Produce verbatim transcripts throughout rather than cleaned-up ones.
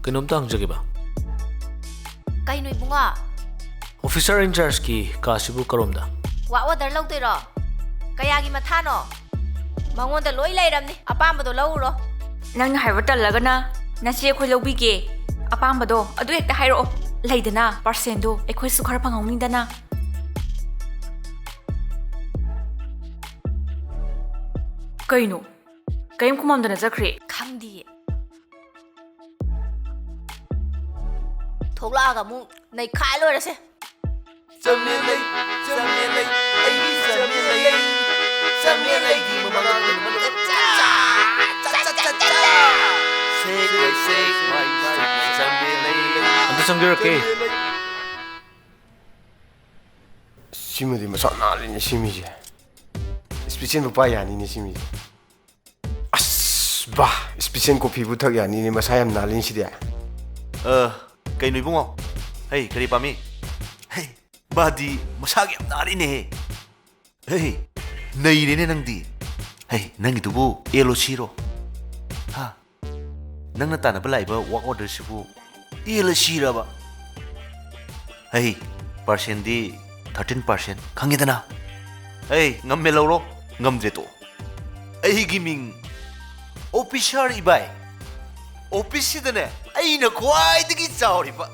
ꯀꯩꯅꯣꯝꯇ ꯍꯪꯖꯒꯦꯕ꯫ ꯀꯩꯅꯣ ꯏꯕꯨꯡꯉꯣ? Officer in chargeꯀꯤ ꯀꯥꯁꯤꯕꯨ ꯀꯔꯣꯝꯗ? ꯋꯥꯛ ꯑꯣꯔꯗꯔ ꯂꯧꯗꯣꯏꯔꯣ? ꯀꯌꯥꯒꯤ ꯃꯊꯥꯅꯣ? ꯃꯉꯣꯟꯗ ꯂꯣꯏ ꯂꯩꯔꯝꯅꯤ, ꯑꯄꯥꯝꯕꯗꯣ ꯂꯧꯔꯨꯔꯣ꯫ ꯅꯪꯅ ꯍꯥꯏꯕ ꯇꯜꯂꯒꯅ ꯅꯆꯦ ꯑꯩꯈꯣꯏ ꯂꯧꯕꯤꯒꯦ꯫ ꯑꯄꯥꯝꯕꯗꯣ ꯑꯗꯨ ꯍꯦꯛꯇ ꯍꯥꯏꯔꯛꯑꯣ꯫ ꯂꯩꯗꯅ, ꯄꯥꯔꯁꯦꯟꯗꯣ ꯑꯩꯈꯣꯏꯁꯨ ꯈꯔ ꯐꯪꯍꯧꯅꯤꯗꯅ꯫ ꯀꯩꯅꯣ? ꯀꯔꯤꯝ ꯈꯨꯝꯃꯝꯗꯅ ꯆꯠꯈ꯭ꯔꯦ꯫ ꯈꯪꯗꯤꯌꯦ꯫ ꯊꯣꯛꯂꯛꯑꯒ ꯑꯃꯨꯛ ꯅꯩꯈꯥꯏ ꯂꯣꯏꯔꯁꯦ꯫ ꯆꯃꯦꯂꯩ, ꯆꯃꯦꯂꯩ, ꯑꯩꯒꯤ ꯆꯃꯦꯂꯩ꯫ ꯆꯃꯦꯂꯩꯒꯤ ꯃꯃꯥꯡꯗ ꯆꯥ, ꯆꯥ, ꯆꯥ, ꯆꯥ, ꯆꯥ, ꯆꯥ꯫ Shake, shake, my, my, ꯆꯃꯦꯂꯩ꯫ ꯑꯝꯇ ꯆꯪꯖꯔꯛꯀꯦ꯫ ꯁꯤꯃꯗꯤ ꯃꯁꯥ ꯅꯥꯜꯂꯤꯅꯦ ꯁꯤꯃꯤꯁꯦ꯫ Special ꯂꯨꯄꯥ ꯌꯥꯅꯤꯅꯦ ꯁꯤꯃꯤꯁꯦ꯫ ꯑꯁ ꯕꯥ, special coffeeꯕꯨ ꯊꯛ ꯌꯥꯅꯤꯅꯦ, ꯃꯁꯥ ꯌꯥꯝ ꯅꯥꯜꯂꯤꯅꯦ ꯁꯤꯗꯤ꯫ ꯑ, ꯀꯩꯅꯣ ꯏꯕꯨꯡꯉꯣ? ꯍꯩ, ꯀꯔꯤ ꯄꯥꯝꯃꯤ? ꯍꯩ, ꯃꯥꯗꯤ ꯃꯁꯥꯒꯤ ꯌꯥꯝ ꯅꯥꯜꯂꯤꯅꯦꯍꯦ꯫ ꯍꯩ, ꯅꯩꯔꯦꯅꯦ ꯅꯪꯗꯤ꯫ ꯍꯩ, ꯅꯪꯒꯤꯗꯨꯕꯨ ꯑꯦꯜ ꯑꯣ ꯁꯤꯔꯣ? ꯍꯥ? ꯅꯪꯅ ꯇꯥꯟꯅꯕ ꯂꯥꯛꯏꯕ ꯋꯥꯛ ꯑꯣꯔꯗꯔꯁꯤꯕꯨ ꯑꯦꯜ ꯑꯣ ꯁꯤꯔꯕ? ꯍꯩ, ꯄꯥꯔꯁꯦꯟꯗꯤ thirteen percent ꯈꯪꯉꯦꯗꯅ? ꯍꯩ, ꯉꯝꯃꯦ ꯂꯧꯔꯣ, ꯉꯝꯗ꯭ꯔꯦ ꯇꯣꯛꯑꯣ꯫ ꯑꯩꯒꯤ ꯃꯤꯡ ꯑꯣꯐꯤꯁꯥꯔ ꯏꯕꯥꯏ꯫ ꯑꯣꯐꯤꯁꯁꯤꯗꯅꯦ ꯑꯩꯅ ꯈ꯭ꯋꯥꯏꯗꯒꯤ ꯆꯥꯎꯔꯤꯕ꯫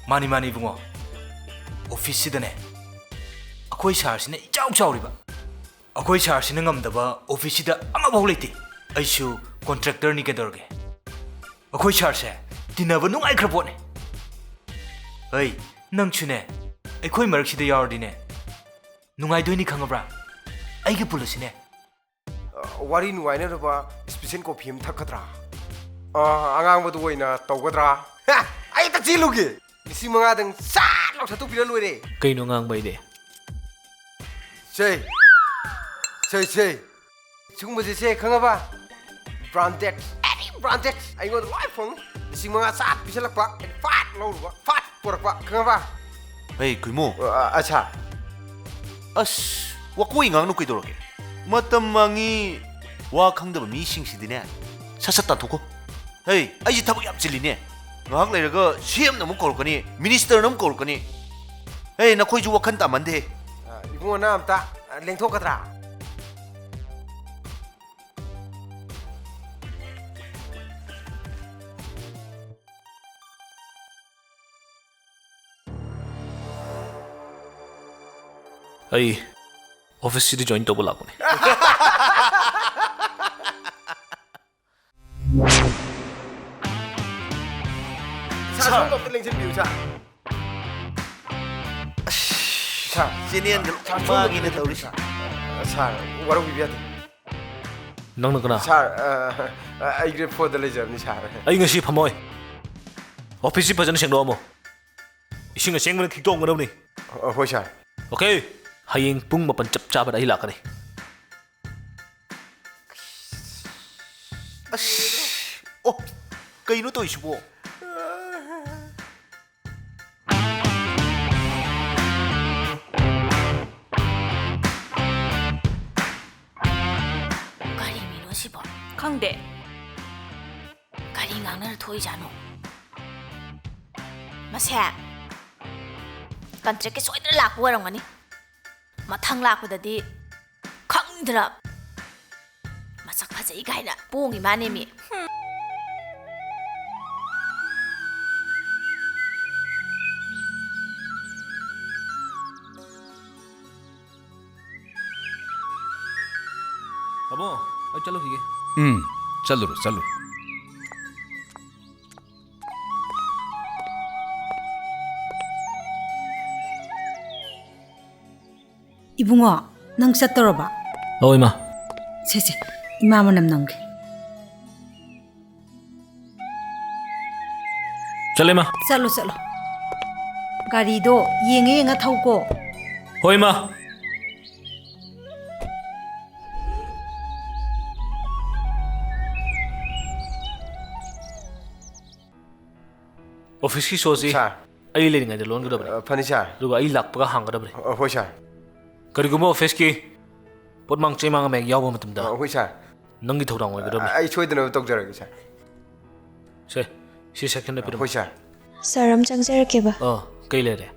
ꯃꯥꯅꯤ, ꯃꯥꯅꯤ, ꯏꯕꯨꯡꯉꯣ꯫ ꯑꯣꯐꯤꯁꯁꯤꯗꯅꯦ ꯑꯩꯈꯣꯏ ꯁꯥꯔꯁꯤꯅ ꯏꯆꯥꯎ ꯆꯥꯎꯔꯤꯕ꯫ ꯑꯩꯈꯣꯏ ꯁꯥꯔꯁꯤꯅ ꯉꯝꯗꯕ ꯑꯣꯐꯤꯁꯁꯤꯗ ꯑꯃꯐꯥꯎ ꯂꯩꯇꯦ꯫ ꯑꯩꯁꯨ ꯀꯣꯟꯇ꯭ꯔꯦꯛꯇꯔꯅꯤ ꯀꯩꯗꯧꯔꯒꯦ? ꯑꯩꯈꯣꯏ ꯁꯥꯔꯁꯦ ꯇꯤꯟꯅꯕ ꯅꯨꯡꯉꯥꯏꯈ꯭ꯔ ꯄꯣꯠꯅꯤ꯫ ꯍꯩ, ꯅꯪꯁꯨꯅꯦ ꯑꯩꯈꯣꯏ ꯃꯔꯛꯁꯤꯗ ꯌꯥꯎꯔꯗꯤꯅꯦ ꯅꯨꯡꯉꯥꯏꯗꯣꯏꯅꯤ ꯈꯪꯉꯕ꯭ꯔꯥ? ꯑꯩꯒ ꯄꯨꯜꯂꯁꯤꯅꯦ꯫ ꯋꯥꯔꯤ ꯅꯨꯡꯉꯥꯏꯅꯅꯕ special coffee ꯑꯃ ꯊꯛꯀꯗ꯭ꯔꯥ? ꯑꯥ, ꯑꯉꯥꯡꯕꯗꯨ ꯑꯣꯏꯅ ꯇꯧꯒꯗ꯭ꯔꯥ? ꯍꯦ, ꯑꯩ ꯍꯦꯛꯇ ꯆꯦꯜꯂꯨꯒꯦ꯫ ꯂꯤꯁꯤꯡ ꯃꯉꯥꯗꯪ ꯁꯠ ꯂꯥꯎ ꯁꯠꯇꯣꯛꯄꯤꯔ ꯂꯣꯏꯔꯦ꯫ ꯀꯩꯅꯣ ꯉꯥꯡꯕ ꯑꯩꯗꯤ? ꯁꯦ, ꯁꯦ, ꯁꯦ꯫ ꯁꯤꯒꯨꯝꯕꯁꯦ ꯁꯦ, ꯈꯪꯉꯕ? Branded, any branded꯫ ꯑꯩꯉꯣꯟꯗ ꯂꯣꯏ ꯐꯪꯉꯤ꯫ ꯂꯤꯁꯤꯡ ꯃꯉꯥ ꯁꯠ ꯄꯤꯁꯜꯂꯛꯄ, ꯑꯩꯅ ꯐꯠ ꯂꯧꯔꯨꯕ, ꯐꯠ ꯄꯨꯔꯛꯄ, ꯈꯪꯉꯕ? ꯍꯩ, ꯀꯨꯏꯃꯣ꯫ ꯑ, ꯑꯠꯁꯥ꯫ ꯑꯁ, ꯋꯥꯀꯣꯏ ꯉꯥꯡꯅꯨ ꯀꯩꯗꯧꯔꯒꯦ? ꯃꯇꯝ ꯃꯥꯡꯉꯤ, ꯋꯥ ꯈꯪꯗꯕ ꯃꯤꯁꯤꯡꯁꯤꯗꯤꯅꯦ, ꯁꯠ ꯁꯠ ꯇꯥꯟꯊꯣꯛꯈꯣ꯫ ꯍꯦ, ꯑꯩꯁꯦ ꯊꯕꯛ ꯌꯥꯝ ꯆꯤꯜꯂꯤꯅꯦ꯫ ꯉꯥꯏꯍꯥꯛ ꯂꯩꯔꯒ ꯁꯤ ꯑꯦꯝꯅ ꯑꯃꯨꯛ ꯀꯧꯔꯛꯀꯅꯤ, ꯃꯤꯅꯤꯁꯇꯔꯅ ꯑꯃꯨꯛ ꯀꯧꯔꯛꯀꯅꯤ꯫ ꯍꯦ, ꯅꯈꯣꯏꯁꯨ ꯋꯥꯈꯜ ꯇꯥꯃꯟꯗꯦ꯫ ꯑ, ꯏꯕꯨꯡꯉꯣ, ꯅꯪ ꯑꯝꯇ ꯂꯦꯡꯊꯣꯛꯀꯗ꯭ꯔꯥ? ꯑꯩ ꯑꯣꯐꯤꯁꯁꯤꯗ ꯖꯣꯏꯟ ꯇꯧꯕ ꯂꯥꯛꯄꯅꯦ꯫ ꯁꯥꯔ, ꯁꯣꯝꯗ ꯑꯝꯇ ꯂꯦꯡꯁꯤꯟꯕꯤꯌꯨ, ꯁꯥꯔ꯫ ꯁꯥꯔ, ꯆꯦꯅꯦꯜꯒ ꯂꯣꯏ ꯁꯥꯔ, ꯁꯣꯝꯗ ꯑꯝꯇ ꯃꯥꯡꯉꯤꯅꯦ ꯂꯦꯡꯁꯤꯟꯕꯤꯌꯨ, ꯇꯧꯔꯤꯁꯦ꯫ ꯁꯥꯔ꯫ ꯁꯥꯔ, ꯋꯥꯔꯧꯕꯤꯕ ꯌꯥꯗꯦ꯫ ꯅꯪꯅ ꯀꯅꯥ? ꯁꯥꯔ, ꯑ, ꯑ, ꯑꯩ ꯒ꯭ꯔꯦꯗ ꯐꯣꯔꯗ ꯂꯩꯖꯕꯅꯤ, ꯁꯥꯔ꯫ ꯑꯩ ꯉꯁꯤ ꯐꯝꯃꯣꯏ꯫ ꯑꯣꯐꯤꯁꯁꯤ ꯐꯖꯅ ꯁꯦꯡꯗꯣꯛꯑꯝꯃꯣ꯫ ꯏꯁꯤꯡ ꯑꯁꯦꯡꯕꯅ ꯈꯤꯛꯇꯣꯛꯑꯝꯒꯗꯕꯅꯤ꯫ ꯑ, ꯍꯣꯏ, ꯁꯥꯔ꯫ ꯑꯣꯀꯦ꯫ ꯍꯌꯦꯡ ꯄꯨꯡ ꯃꯥꯄꯟ ꯆꯞ ꯆꯥꯕꯗ ꯑꯩ ꯂꯥꯛꯀꯅꯤ꯫ ꯑꯁ! ꯑꯣ, ꯀꯩꯅꯣ ꯇꯧꯔꯤꯁꯤꯕꯣ? ꯀꯔꯤ ꯃꯤꯅꯣ ꯁꯤꯕꯣ? ꯈꯪꯗꯦ꯫ ꯀꯔꯤ ꯉꯥꯡꯅꯔ ꯊꯣꯛꯏꯖꯥꯠꯅꯣ? ꯃꯁꯦ ꯀꯟꯇ꯭ꯔꯦꯛꯀꯤ ꯁꯣꯏꯗꯅ ꯂꯥꯛꯄ ꯑꯣꯏꯔꯝꯒꯅꯤ꯫ ꯃꯊꯪ ꯂꯥꯛꯄꯗꯗꯤ ꯈꯪꯗꯅ ꯃꯁꯛ ꯐꯖꯩ ꯀꯥꯏꯅ ꯄꯣꯡꯉꯤ ꯃꯥꯅꯦꯃꯤ꯫ ꯍꯨꯝ꯫ ꯇꯥꯃꯣ, ꯑꯩ ꯆꯠꯂꯨꯈꯤꯒꯦ꯫ ꯎꯝ, ꯆꯠꯂꯨꯔꯣ, ꯆꯠꯂꯨꯔꯣ꯫ ꯏꯕꯨꯡꯉꯣ, ꯅꯪ ꯆꯠꯇꯧꯔꯕ? ꯑꯧ, ꯏꯃꯥ꯫ ꯁꯦ, ꯁꯦ, ꯏꯃꯥ ꯃꯅꯝ ꯅꯝꯒꯦ꯫ ꯆꯠꯂꯦ, ꯃꯥ꯫ ꯆꯠꯂꯣ, ꯆꯠꯂꯣ꯫ ꯒꯥꯔꯤꯗꯣ ꯌꯦꯡꯉ ꯌꯦꯡꯉ ꯊꯧꯀꯣ꯫ ꯍꯣꯏ, ꯃꯥ꯫ ꯑꯣꯐꯤꯁꯀꯤ ꯁꯣꯁꯤ ꯁꯥꯔ꯫ ꯑꯩ ꯂꯩꯔꯤꯉꯩꯗ ꯂꯣꯟꯒꯗꯕꯅꯤ꯫ ꯑ, ꯐꯅꯤ, ꯁꯥꯔ꯫ ꯑꯗꯨꯒ ꯑꯩ ꯂꯥꯛꯄꯒ ꯍꯥꯡꯒꯗꯕꯅꯤ꯫ ꯑ, ꯍꯣꯏ, ꯁꯥꯔ꯫ ꯀꯔꯤꯒꯨꯝꯕ ꯑꯣꯐꯤꯁꯀꯤ ꯄꯣꯠꯃꯥꯡ ꯆꯩꯃꯥꯡ ꯑꯃ ꯍꯦꯛ ꯌꯥꯎꯕ ꯃꯇꯝꯗ ꯑ, ꯍꯣꯏ, ꯁꯥꯔ꯫ ꯅꯪꯒꯤ ꯊꯧꯗꯥꯡ ꯑꯣꯏꯒꯗꯕꯅꯤ꯫ ꯑꯩ ꯁꯣꯏꯗꯅꯕ ꯇꯧꯖꯔꯒꯦ, ꯁꯥꯔ꯫ ꯁꯦ, ꯁꯤ ꯁꯦꯛꯁꯟꯗ ꯄꯤꯔꯝꯃꯣ꯫ ꯍꯣꯏ, ꯁꯥꯔ꯫ ꯁꯥꯔ, ꯑꯃ ꯆꯪꯖꯔꯛꯀꯦꯕ꯫ ꯑꯥ, ꯀꯩ ꯂꯩꯔꯦ?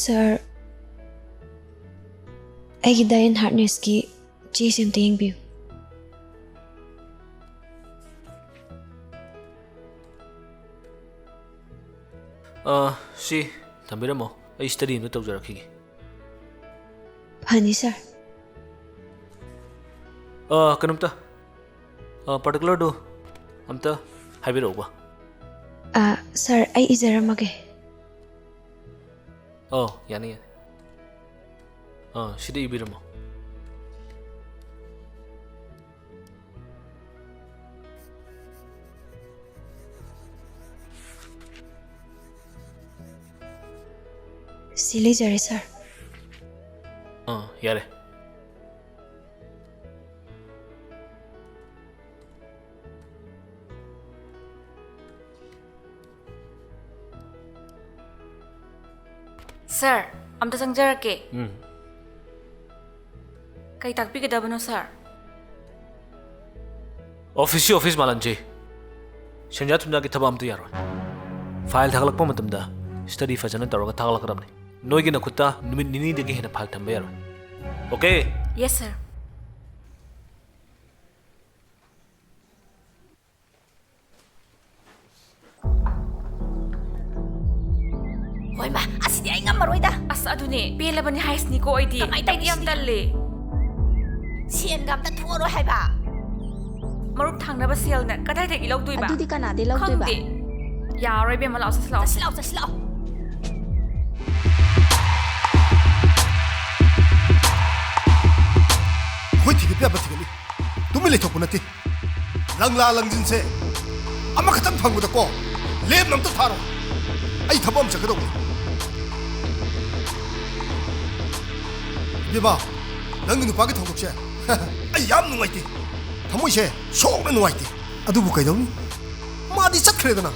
ꯁꯥꯔ, ꯑꯩꯒꯤ ꯗꯥꯏ ꯑꯦꯟ ꯍꯥꯔꯠꯅꯦꯁꯀꯤ ꯆꯦꯁꯦ ꯑꯝꯇ ꯌꯦꯡꯕꯤꯌꯨ꯫ ꯑꯥ, ꯁꯤ ꯊꯝꯕꯤꯔꯝꯃꯣ, ꯑꯩ ꯁ꯭ꯇꯗꯤ ꯑꯝꯇ ꯇꯧꯖꯔꯛꯈꯤꯒꯦ꯫ ꯐꯅꯤ, ꯁꯥꯔ꯫ ꯑꯥ, ꯀꯩꯅꯣꯝꯇ, ꯑꯥ, ꯄꯥꯔꯇꯤꯀꯨꯂꯔꯗꯨ ꯑꯝꯇ ꯍꯥꯏꯕꯤꯔꯛꯎꯕ꯫ ꯑꯥ, ꯁꯥꯔ, ꯑꯩ ꯏꯖꯔꯝꯃꯒꯦ꯫ ꯑꯥ, ꯌꯥꯅꯤ, ꯌꯥꯅꯤ꯫ ꯑꯥ, ꯁꯤꯗ ꯏꯕꯤꯔꯝꯃꯣ꯫ ꯁꯤ ꯂꯩꯖꯔꯦ, ꯁꯥꯔ꯫ ꯑꯥ, ꯌꯥꯔꯦ꯫ ꯁꯥꯔ, ꯑꯝꯇ ꯆꯪꯖꯔꯛꯀꯦ꯫ ꯎꯝ꯫ ꯀꯩ ꯇꯥꯛꯄꯤꯒꯗꯕꯅꯣ, ꯁꯥꯔ? ꯑꯣꯐꯤꯁꯁꯤ ꯑꯣꯐꯤꯁ ꯃꯥꯜꯍꯟꯁꯤ꯫ ꯁꯦꯟꯖꯥ ꯊꯨꯝꯖꯥꯒꯤ ꯊꯕꯛ ꯑꯝꯇ ꯌꯥꯔꯣꯏ꯫ ꯐꯥꯏꯜ ꯊꯥꯒꯠꯂꯛꯄ ꯃꯇꯝꯗ ꯁ꯭ꯇꯗꯤ ꯐꯖꯅ ꯇꯧꯔꯒ ꯊꯥꯒꯠꯂꯛꯀꯗꯕꯅꯤ꯫ ꯅꯣꯏꯒꯤ ꯅꯈꯨꯠꯇ ꯅꯨꯃꯤꯠ ꯅꯤꯅꯤꯗꯒꯤ ꯍꯦꯟꯅ ꯐꯥꯏꯜ ꯊꯝꯕ ꯌꯥꯔꯣꯏ꯫ ꯑꯣꯀꯦ? ꯌꯦꯁ, ꯁꯥꯔ꯫ ꯍꯣꯏꯃꯥ, ꯑꯁꯤꯗꯤ ꯑꯩ ꯉꯝꯃꯔꯣꯏꯗ꯫ ꯑꯁ, ꯑꯗꯨꯅꯦ, ꯄꯦꯜꯂꯕꯅꯤ ꯍꯥꯏꯁꯤꯅꯤꯀꯣ ꯑꯩꯗꯤ꯫ ꯀꯃꯥꯏ ꯇꯧꯅꯤ ꯑꯩꯗꯤ ꯌꯥꯝ ꯁꯤꯗꯤ? ꯇꯜꯂꯦ꯫ ꯁꯦꯟꯒ ꯑꯝꯇ ꯊꯣꯛꯑꯔꯣꯏ ꯍꯥꯏꯕ꯫ ꯃꯔꯨꯞ ꯊꯥꯡꯅꯕ ꯁꯦꯜꯅ ꯀꯗꯥꯏꯗꯒꯤ ꯂꯧꯗꯣꯏꯕ? ꯑꯗꯨꯗꯤ ꯀꯅꯥꯗꯩ ꯂꯧꯗꯣꯏꯕ? ꯈꯪꯗꯦ꯫ ꯌꯥꯔꯣꯏ ꯏꯕꯦꯝꯃ, ꯂꯥꯛꯑꯣ, ꯆꯠꯁꯤ ꯂꯥꯛꯑꯣ꯫ ꯆꯠꯁꯤ ꯂꯥꯛꯑꯣ, ꯆꯠꯁꯤ ꯂꯥꯛꯑꯣ꯫ ꯑꯩꯈꯣꯏ ꯊꯤꯒꯠꯄ ꯌꯥꯕ ꯊꯤꯒꯠꯂꯤ꯫ ꯇꯨꯃꯤꯟ ꯂꯩꯊꯣꯛꯄ ꯅꯠꯇꯦ꯫ ꯂꯪꯂꯥ ꯂꯪꯖꯤꯟꯁꯦ ꯑꯃꯈꯛꯇꯪ ꯐꯪꯕꯗꯀꯣ ꯂꯦꯝꯅ ꯑꯝꯇ ꯊꯥꯔꯣ꯫ ꯑꯩ ꯊꯕꯛ ꯑꯃ ꯆꯠꯀꯗꯧꯕꯅꯤ꯫ ꯏꯕꯦꯝꯃ, ꯅꯪꯒꯤ ꯅꯨꯄꯥꯒꯤ ꯊꯧꯗꯣꯛꯁꯦ ꯑꯩ ꯌꯥꯝ ꯅꯨꯡꯉꯥꯏꯇꯦ꯫ ꯊꯃꯣꯏꯁꯦ ꯁꯣꯛꯅ ꯅꯨꯡꯉꯥꯏꯇꯦ꯫ ꯑꯗꯨꯕꯨ ꯀꯩꯗꯧꯅꯤ? ꯃꯥꯗꯤ ꯆꯠꯈ꯭ꯔꯦꯗꯅ꯫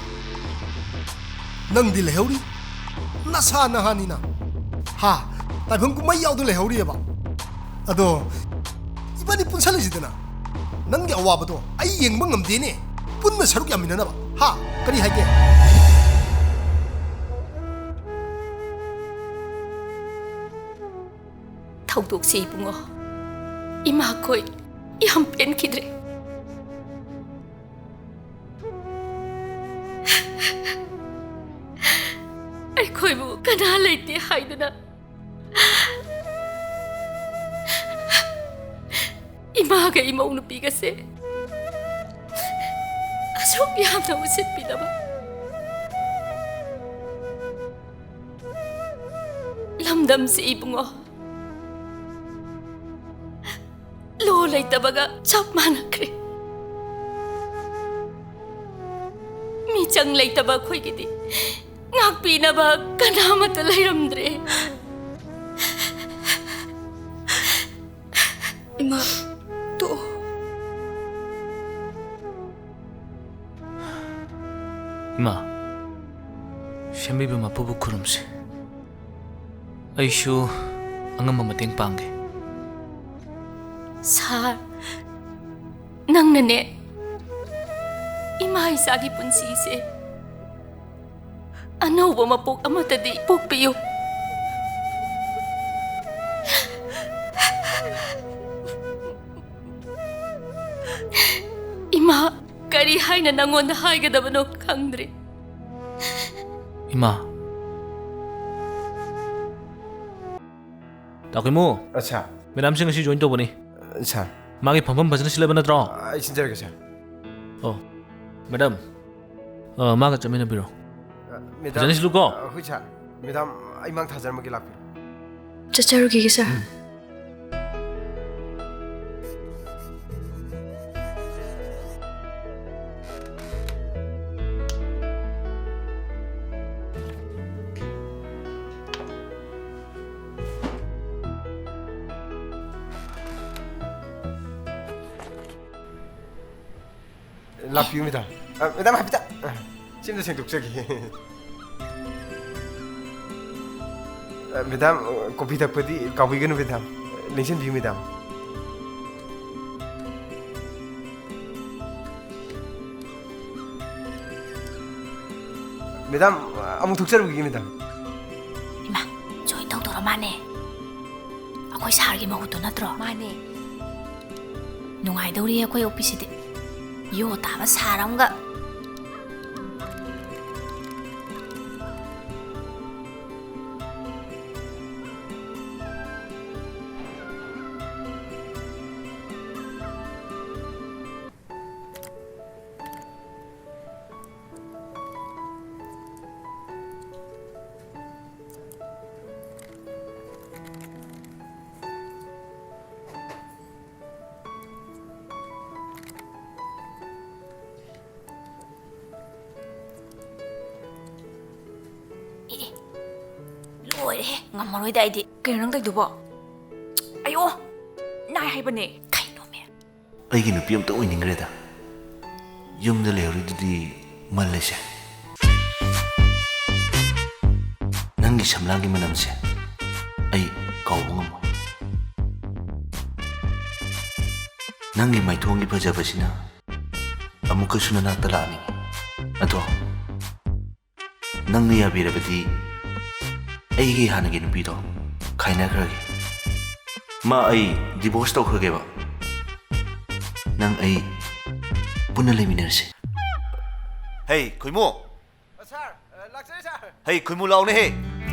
ꯅꯪꯗꯤ ꯂꯩꯍꯧꯔꯤ꯫ ꯅꯁꯥ ꯅꯍꯥꯅꯤꯅ꯫ ꯍꯥ? ꯇꯥꯏꯕꯪ ꯀꯨꯝꯍꯩ ꯌꯥꯎꯗ ꯂꯩꯍꯧꯔꯤꯑꯕ꯫ ꯑꯗꯣ ꯏꯕꯥꯅꯤ ꯄꯨꯟꯁꯜꯂꯁꯤꯗꯅ꯫ ꯅꯪꯒꯤ ꯑꯋꯥꯕꯗꯣ ꯑꯩ ꯌꯦꯡꯕ ꯉꯝꯗꯦꯅꯦ꯫ ꯄꯨꯟꯅ ꯁꯔꯨꯛ ꯌꯥꯃꯤꯟꯅꯅꯕ꯫ ꯍꯥ? ꯀꯔꯤ ꯍꯥꯏꯒꯦ? ꯊꯧꯗꯣꯛꯁꯤ ꯏꯕꯨꯡꯉꯣ, ꯏꯃꯥꯈꯣꯏ ꯌꯥꯝ ꯄꯦꯟꯈꯤꯗ꯭ꯔꯦ꯫ ꯑꯩꯈꯣꯏꯕꯨ ꯀꯅꯥ ꯂꯩꯇꯦ ꯍꯥꯏꯗꯨꯅ ꯏꯃꯥꯒ ꯏꯃꯧ ꯅꯨꯄꯤꯒꯁꯦ ꯑꯁꯨꯛ ꯌꯥꯝꯅ ꯎꯁꯤꯠꯄꯤꯗꯕ ꯂꯝꯗꯝꯁꯤ ꯏꯕꯨꯡꯉꯣ, ꯂꯣ ꯂꯩꯇꯕꯒ ꯆꯞ ꯃꯥꯟꯅꯈ꯭ꯔꯦ꯫ ꯃꯤꯆꯪ ꯂꯩꯇꯕ ꯑꯩꯈꯣꯏꯒꯤꯗꯤ ꯉꯥꯛꯄꯤꯅꯕ ꯀꯅꯥꯃꯠꯇ ꯂꯩꯔꯝꯗ꯭ꯔꯦ꯫ ꯏꯃꯥ, ꯇꯣꯛꯑꯣ꯫ ꯏꯃꯥ, ꯁꯦꯝꯕꯤꯕ ꯃꯄꯨꯕꯨ ꯈꯨꯔꯨꯝꯁꯤ꯫ ꯑꯩꯁꯨ ꯑꯉꯝꯕ ꯃꯇꯦꯡ ꯄꯥꯡꯒꯦ꯫ ꯁꯥꯔ, ꯅꯪꯅꯅꯦ ꯏꯃꯥ ꯏꯆꯥꯒꯤ ꯄꯨꯟꯁꯤꯁꯦ ꯑꯅꯧꯕ ꯃꯄꯣꯛ ꯑꯃꯠꯇꯗꯤ ꯄꯣꯛꯄꯤꯌꯨ꯫ ꯏꯃꯥ, ꯀꯔꯤ ꯍꯥꯏꯅ ꯅꯪꯉꯣꯟꯗ ꯍꯥꯏꯒꯗꯕꯅꯣ ꯈꯪꯗ꯭ꯔꯦ꯫ ꯏꯃꯥ꯫ ꯇꯥ ꯈꯣꯏꯃꯨ꯫ ꯑ, ꯁꯥꯔ꯫ ꯃꯦꯗꯥꯝꯁꯤ ꯉꯁꯤ ꯖꯣꯏꯟ ꯇꯧꯕꯅꯤ꯫ ꯑ, ꯁꯥꯔ꯫ ꯃꯥꯒꯤ ꯐꯝꯐꯝ ꯐꯖꯅ ꯁꯤꯜꯂꯕ ꯅꯠꯇ꯭ꯔꯣ? ꯑ, ꯑꯩ ꯁꯤꯟꯖꯔꯒꯦ, ꯁꯥꯔ꯫ ꯑꯣ, ꯃꯦꯗꯥꯝ, ꯑ, ꯃꯥꯒ ꯆꯠꯃꯤꯟꯅꯕꯤꯔꯣ꯫ ꯑ, ꯃꯦꯗꯥꯝ, ꯐꯖꯅ ꯁꯤꯜꯂꯨꯀꯣ꯫ ꯑ, ꯍꯣꯏ, ꯁꯥꯔ꯫ ꯃꯦꯗꯥꯝ, ꯑꯩ ꯃꯥꯡ ꯊꯥꯖꯔꯝꯃꯒꯦ, ꯂꯥꯛꯄꯤꯔꯣ꯫ ꯆꯠꯆꯔꯨꯈꯤꯒꯦ, ꯁꯥꯔ꯫ ꯎꯝ꯫ ꯂꯥꯛꯄꯤꯌꯨ, ꯃꯦꯗꯥꯝ꯫ ꯑ, ꯃꯦꯗꯥꯝ, ꯍꯥꯏꯐꯦꯠꯇ, ꯑ, ꯁꯤ ꯑꯝꯇ ꯁꯦꯡꯗꯣꯛꯆꯒꯦ꯫ ꯑ, ꯃꯦꯗꯥꯝ, ꯑ, ꯀꯣꯐꯤ ꯊꯛꯄꯗꯤ ꯀꯥꯎꯕꯤꯒꯅꯨ, ꯃꯦꯗꯥꯝ꯫ ꯂꯦꯡꯁꯤꯟꯕꯤꯌꯨ, ꯃꯦꯗꯥꯝ꯫ ꯃꯦꯗꯥꯝ, ꯑꯃꯨꯛ ꯊꯣꯛꯆꯔꯨꯈꯤꯒꯦ, ꯃꯦꯗꯥꯝ꯫ ꯏꯃꯥ, ꯖꯣꯏꯟ ꯇꯧꯗꯧꯔ ꯃꯥꯅꯦ꯫ ꯑꯩꯈꯣꯏ ꯁꯥꯔꯒꯤ ꯃꯍꯨꯠꯇꯣ ꯅꯠꯇ꯭ꯔꯣ? ꯃꯥꯅꯦ꯫ ꯅꯨꯡꯉꯥꯏꯗꯧꯔꯤ ꯑꯩꯈꯣꯏ ꯑꯣ ꯄꯤ ꯁꯤꯗꯤ꯫ ꯌꯣ ꯇꯥꯕ ꯁꯥꯔ ꯑꯃꯒ꯫ ꯑꯦ, ꯑꯦ, ꯂꯣꯏꯔꯦꯍꯦ, ꯉꯝꯃꯔꯣꯏꯗ ꯑꯩꯗꯤ꯫ ꯀꯩꯅꯣ ꯅꯪ ꯇꯧꯗꯨꯕꯣ? ꯑꯌꯣ, ꯅꯥꯏ ꯍꯥꯏꯕꯅꯦ꯫ ꯀꯩꯅꯣꯃꯦ? ꯑꯩꯒꯤ ꯅꯨꯄꯤ ꯑꯝꯇ ꯑꯣꯏꯅꯤꯡꯈ꯭ꯔꯦꯗ꯫ ꯌꯨꯝꯗ ꯂꯩꯍꯧꯔꯤꯗꯨꯗꯤ ꯃꯜꯂꯦꯁꯦ꯫ ꯅꯪꯒꯤ ꯁꯝꯂꯥꯡꯒꯤ ꯃꯅꯝꯁꯦ ꯑꯩ ꯀꯥꯎꯕ ꯉꯝꯃꯣꯏ꯫ ꯅꯪꯒꯤ ꯃꯥꯏꯊꯣꯡꯒꯤ ꯐꯖꯕꯁꯤꯅ ꯑꯃꯨꯛꯀꯁꯨ ꯅꯅꯥꯛꯇ ꯂꯥꯛꯍꯟꯅꯤꯡꯉꯤ꯫ ꯑꯗꯣ ꯅꯪꯅ ꯌꯥꯕꯤꯔꯕꯗꯤ ꯑꯩꯒꯤ ꯍꯥꯟꯅꯒꯤ ꯅꯨꯄꯤꯗꯣ ꯈꯥꯏꯅꯈ꯭ꯔꯒꯦ꯫ ꯃꯥ ꯑꯩ ꯗꯤꯚꯣꯔꯁ ꯇꯧꯈ꯭ꯔꯒꯦꯕ꯫ ꯅꯪ ꯑꯩ ꯄꯨꯟꯅ ꯂꯩꯃꯤꯟꯅꯔꯁꯦ꯫ ꯍꯩ, ꯈꯣꯏꯃꯨ! ꯑ, ꯁꯥꯔ, ꯑ, ꯂꯥꯛꯆꯔꯦ, ꯁꯥꯔ꯫ ꯍꯩ, ꯈꯣꯏꯃꯨ, ꯂꯥꯛꯑꯣꯅꯦꯍꯦ꯫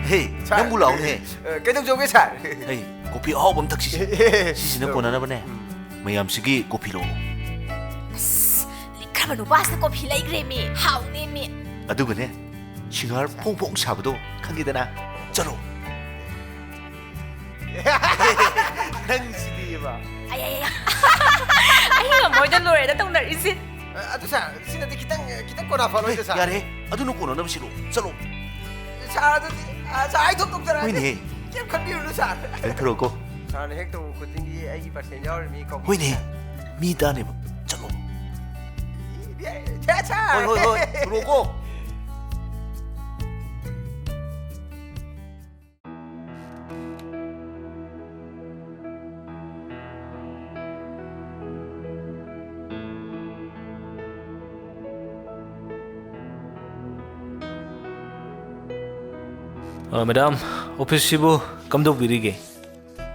ꯍꯦ, ꯁꯥꯔ, ꯅꯪꯕꯨ ꯂꯥꯛꯑꯣꯅꯦꯍꯦ꯫ ꯑ, ꯀꯩꯗꯧꯖꯧꯒꯦ, ꯁꯥꯔ? ꯍꯩ, ꯀꯣꯐꯤ ꯑꯍꯥꯎꯕ ꯑꯃ ꯊꯛꯁꯤꯁꯦ꯫ ꯁꯤꯁꯤꯅ ꯀꯣꯟꯅꯅꯕꯅꯦ꯫ ꯃꯌꯥꯝꯁꯤꯒꯤ ꯀꯣꯐꯤ ꯂꯧꯔꯣ꯫ ꯑꯁ, ꯂꯤꯛꯈ꯭ꯔꯕ ꯅꯨꯄꯥꯁꯤꯅ ꯀꯣꯐꯤ ꯂꯩꯈ꯭ꯔꯦ ꯃꯤ꯫ ꯍꯥꯎꯅꯦ ꯃꯤ꯫ ꯑꯗꯨꯒꯅꯦ, ꯁꯤꯡꯍꯥꯔ ꯐꯣꯡ ꯐꯣꯡ ꯁꯥꯕꯗꯣ ꯈꯪꯉꯤꯗꯅ? ꯆꯠꯂꯣ꯫ ꯅꯪꯁꯤꯗꯤꯕ꯫ ꯑꯩ, ꯑꯩ, ꯑꯩ꯫ ꯑꯩ ꯉꯝꯃꯣꯏꯗ, ꯂꯣꯏꯔꯦꯗ ꯇꯧꯅꯔꯤꯁꯦ꯫ ꯑ, ꯑꯗꯨ ꯁꯥꯔ, ꯁꯤꯅꯗꯤ ꯈꯤꯇꯪ, ꯈꯤꯇꯪ ꯀꯣꯟꯅ ꯐꯔꯣꯏꯗ, ꯑꯦ, ꯁꯥꯔ? ꯌꯥꯔꯦ, ꯑꯗꯨꯅ ꯀꯣꯟꯅꯅꯕ ꯁꯤꯜꯂꯣ꯫ ꯆꯠꯂꯣ꯫ ꯁꯥꯔ, ꯑꯗꯨꯗꯤ, ꯑ, ꯁꯥꯔ, ꯑꯩ ꯊꯣꯛ ꯇꯧꯖꯔꯛꯑꯒꯦ꯫ ꯍꯣꯏꯅꯦꯍꯦ꯫ ꯀꯩꯝ ꯈꯟꯕꯤꯔꯨꯅꯨ, ꯁꯥꯔ꯫ ꯈꯤꯇꯪ ꯊꯣꯔꯛꯑꯣꯀꯣ꯫ ꯁꯥꯔꯅ ꯍꯦꯛ ꯇꯧꯕ ꯈꯨꯗꯤꯡꯒꯤ ꯑꯩꯒꯤ ꯄꯥꯔꯁꯦꯟ ꯌꯥꯎꯔꯤꯃꯤ ꯀꯧꯕꯤ꯫ ꯍꯣꯏꯅꯦꯍꯦ꯫ ꯃꯤ ꯇꯥꯅꯦꯕ꯫ ꯆꯠꯂꯣ꯫ ꯌꯥꯔꯦ, ꯁꯥꯔ꯫ ꯍꯣꯏ, ꯍꯣꯏ, ꯍꯣꯏ꯫ ꯊꯣꯔꯛꯑꯣꯀꯣ꯫ ꯑ, ꯃꯦꯗꯥꯝ, ꯑꯣꯐꯤꯁꯁꯤꯕꯨ ꯀꯝꯗꯧꯕꯤꯔꯤꯒꯦ?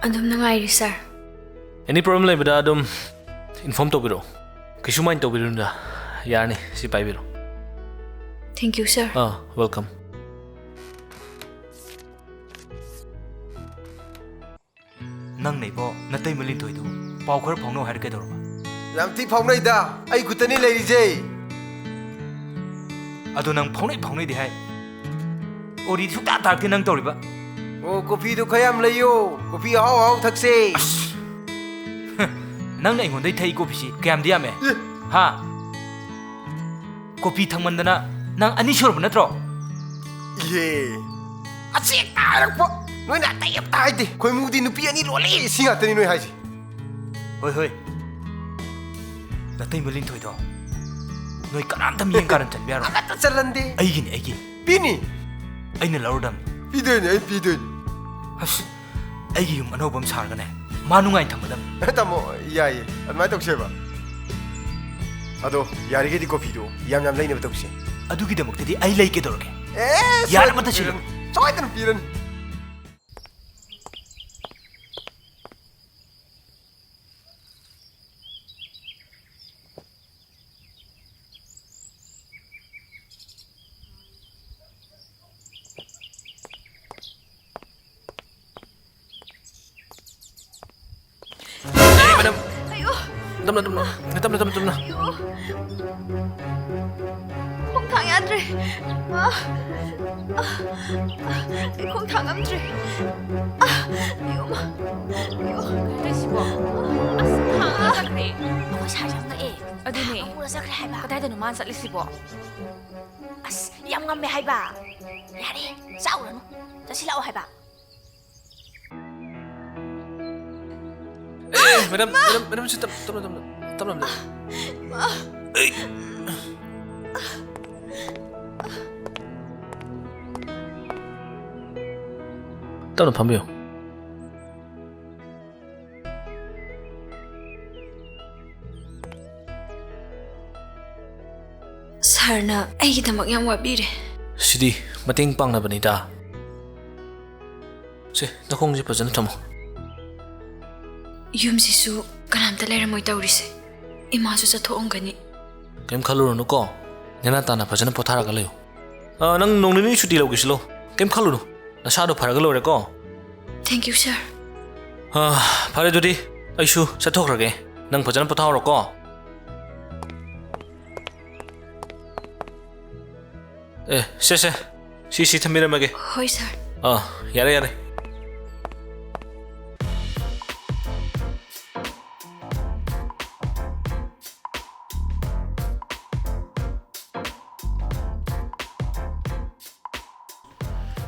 ꯑꯗꯨꯝ ꯅꯨꯡꯉꯥꯏꯔꯤ, ꯁꯥꯔ꯫ ꯑꯦꯅꯤ ꯄ꯭ꯔꯣꯕ꯭ꯂꯦꯝ ꯂꯩꯕꯗ ꯑꯗꯨꯝ ꯏꯟꯐꯣꯔꯝ ꯇꯧꯕꯤꯔꯛꯑꯣ꯫ ꯀꯩꯁꯨ ꯃꯥꯏꯟ ꯇꯧꯕꯤꯔꯨꯅꯨꯗ꯫ ꯌꯥꯔꯅꯤ, ꯁꯤ ꯄꯥꯏꯕꯤꯔꯣ꯫ Thank you, sir. Ah, welcome. ꯅꯪꯅ ꯏꯕꯣ, ꯅꯇꯩꯃ ꯂꯤꯟꯊꯣꯏꯗꯨ ꯄꯥꯎ ꯈꯔ ꯐꯥꯎꯅꯧ ꯍꯥꯏꯔ ꯀꯩꯗꯧꯔꯕ? ꯌꯥꯝ ꯊꯤ ꯐꯥꯎꯅꯩꯗ, ꯑꯩ ꯈꯨꯠꯇꯅꯤ ꯂꯩꯔꯤꯁꯦ꯫ ꯑꯗꯣ ꯅꯪ ꯐꯥꯎꯅꯩ ꯐꯥꯎꯅꯩꯗꯤ ꯍꯥꯏ, ꯋꯥꯔꯤ ꯁꯨꯡꯇꯥ ꯇꯥꯔꯛꯇꯦ ꯅꯪ ꯇꯧꯔꯤꯕ꯫ ꯑꯣ, ꯀꯣꯐꯤꯗꯨ ꯈꯔ ꯌꯥꯝ ꯂꯩꯌꯣ, ꯀꯣꯐꯤ ꯑꯍꯥꯎ ꯑꯍꯥꯎ ꯊꯛꯁꯦ꯫ ꯑꯁ! ꯅꯪꯅ ꯑꯩꯉꯣꯟꯗꯩ ꯊꯛꯏ ꯀꯣꯐꯤꯁꯤ ꯀꯌꯥꯝꯗꯤ ꯌꯥꯝꯃꯦ? ꯑꯦ! ꯍꯥ? ꯀꯣꯐꯤ ꯊꯛꯃꯟꯗꯅ ꯅꯪ ꯑꯅꯤ ꯁꯨꯔꯕ ꯅꯠꯇ꯭ꯔꯣ? ꯏꯍꯦ! ꯑꯆꯦꯛ ꯇꯥꯔꯛꯄ! ꯅꯣꯏꯅ ꯑꯇꯩ ꯑꯝꯇ ꯍꯥꯏꯗꯦ꯫ ꯈꯣꯏꯃꯨꯗꯤ ꯅꯨꯄꯤ ꯑꯅꯤ ꯂꯣꯜꯂꯦ, ꯁꯤ ꯉꯥꯛꯇꯅꯤ ꯅꯣꯏ ꯍꯥꯏꯁꯦ꯫ ꯍꯣꯏ, ꯍꯣꯏ꯫ ꯅꯇꯩꯃ ꯂꯤꯟꯊꯣꯏꯗꯣ ꯅꯣꯏ ꯀꯅꯥꯝꯇ ꯃꯤꯠꯌꯦꯡ ꯀꯥꯔꯟ ꯆꯟꯕ ꯌꯥꯔꯣꯏ꯫ ꯑꯃꯠꯇ ꯆꯜꯂꯟꯗꯦ꯫ ꯑꯩꯒꯤꯅꯤ, ꯑꯩꯒꯤ꯫ ꯄꯤꯅꯤ꯫ ꯑꯩꯅ ꯂꯧꯔꯗꯝꯅꯤ꯫ ꯄꯤꯗꯣꯏꯅꯦ, ꯑꯩ ꯄꯤꯗꯣꯏꯅꯦ꯫ ꯑꯁ, ꯑꯩꯒꯤ ꯌꯨꯝ ꯑꯅꯧꯕ ꯑꯃ ꯁꯥꯔꯒꯅꯦ, ꯃꯥ ꯅꯨꯡꯉꯥꯏꯅ ꯊꯝꯒꯗꯝꯅꯤ꯫ ꯇꯥꯃꯣ, ꯌꯥꯏꯌꯦ, ꯑꯗꯨꯃꯥꯏꯅ ꯇꯧꯁꯦꯕ꯫ ꯑꯗꯣ ꯌꯥꯔꯤꯈꯩꯗꯤ ꯀꯣꯐꯤꯗꯣ ꯌꯥꯝ ꯌꯥꯝ ꯂꯩꯅꯕ ꯇꯧꯁꯦ꯫ ꯑꯗꯨꯒꯤꯗꯃꯛꯇꯗꯤ ꯑꯩ ꯂꯩꯒꯦ ꯇꯧꯔꯒꯦ꯫ ꯑꯦ, ꯌꯥꯔꯦ, ꯁꯣꯏꯗꯅ ꯑꯃꯇ ꯁꯤꯜꯂꯨ꯫ ꯄꯤꯔꯅꯤ, ꯁꯣꯏꯗꯅ ꯄꯤꯔꯅꯤ꯫ ꯑꯦ, ꯃꯦꯗꯥꯝ꯫ ꯑꯌꯣ! ꯇꯞꯅ, ꯇꯞꯅ꯫ ꯇꯞꯅ, ꯇꯞꯅ, ꯇꯞꯅ, ꯇꯞꯅ꯫ ꯑꯌꯣ! ꯈꯣꯡ ꯊꯥꯡ ꯌꯥꯗ꯭ꯔꯦ꯫ ꯑ, ꯑ, ꯑ, ꯑꯩ ꯈꯣꯡ ꯊꯥꯡ ꯉꯝꯗ꯭ꯔꯦ꯫ ꯑ, ꯑꯌꯣ, ꯃꯥ꯫ ꯑꯌꯣ꯫ ꯀꯩꯅꯣ ꯇꯧꯏꯁꯤꯕꯣ? ꯑꯁ, ꯊꯥꯡ ꯑꯃꯨꯛ ꯆꯠꯈ꯭ꯔꯦ꯫ ꯑꯩꯈꯣꯏ ꯁꯥꯏꯁꯦ ꯌꯥꯝ ꯉꯛꯑꯦ꯫ ꯑꯗꯨꯅꯦ꯫ ꯊꯥꯡ ꯑꯃꯨꯛ ꯆꯠꯈ꯭ꯔꯦ ꯍꯥꯏꯕ꯫ ꯀꯗꯥꯏꯗꯅꯣ ꯃꯥꯅ ꯆꯠꯂꯤꯁꯤꯕꯣ? ꯑꯁ, ꯌꯥꯝ ꯉꯝꯃꯦ ꯍꯥꯏꯕ꯫ ꯌꯥꯔꯦ, ꯆꯥꯎꯔꯅꯨ꯫ ꯆꯠꯁꯤꯜꯂꯛꯑꯣ ꯍꯥꯏꯕ꯫ ꯑꯦ, ꯃꯦꯗꯥꯝ, ꯃꯦꯗꯥꯝ, ꯃꯦꯗꯥꯝ, ꯁꯤ ꯇꯞ-, ꯇꯞꯅ, ꯇꯞꯅ, ꯇꯞꯅ, ꯇꯞꯅ꯫ ꯑꯩ꯫ ꯇꯞꯅ ꯐꯝꯕꯤꯌꯨ꯫ ꯁꯥꯔꯅ ꯑꯩꯒꯤꯗꯃꯛ ꯌꯥꯝ ꯋꯥꯕꯤꯔꯦ꯫ ꯁꯤꯗꯤ ꯃꯇꯦꯡ ꯄꯥꯡꯅꯕꯅꯤꯗ꯫ ꯁꯦ, ꯅꯈꯣꯡꯁꯦ ꯐꯖꯅ ꯊꯝꯃꯣ꯫ ꯌꯨꯝꯁꯤꯁꯨ ꯀꯅꯥꯝꯇ ꯂꯩꯔꯝꯃꯣꯏ ꯇꯧꯔꯤꯁꯦ꯫ ꯏꯃꯥꯁꯨ ꯆꯠꯊꯣꯛꯑꯝꯒꯅꯤ꯫ ꯀꯩꯝ ꯈꯜꯂꯨꯔꯅꯨꯀꯣ꯫ ꯅꯦꯅꯥ ꯇꯥꯅ ꯐꯖꯅ ꯄꯣꯊꯥꯔꯒ ꯂꯩꯌꯨ꯫ ꯑ, ꯅꯪ ꯅꯣꯡ ꯅꯤꯅꯤ ꯁꯨꯇꯤ ꯂꯧꯒꯦꯁꯨ ꯂꯧ꯫ ꯀꯩꯝ ꯈꯜꯂꯨꯅꯨ꯫ ꯅꯁꯥꯗꯣ ꯐꯔꯒ ꯂꯣꯏꯔꯦꯀꯣ꯫ Thank you, sir. ꯑ, ꯐꯔꯦ ꯑꯗꯨꯗꯤ ꯑꯩꯁꯨ ꯆꯠꯊꯣꯛꯈ꯭ꯔꯒꯦ꯫ ꯅꯪ ꯐꯖꯅ ꯄꯣꯊꯥꯍꯧꯔꯣꯀꯣ꯫ ꯑꯦ, ꯁꯦ, ꯁꯦ꯫ ꯁꯤ, ꯁꯤ ꯊꯝꯕꯤꯔꯝꯃꯒꯦ꯫ ꯍꯣꯏ, sir꯫ ꯑꯥ, ꯌꯥꯔꯦ, ꯌꯥꯔꯦ꯫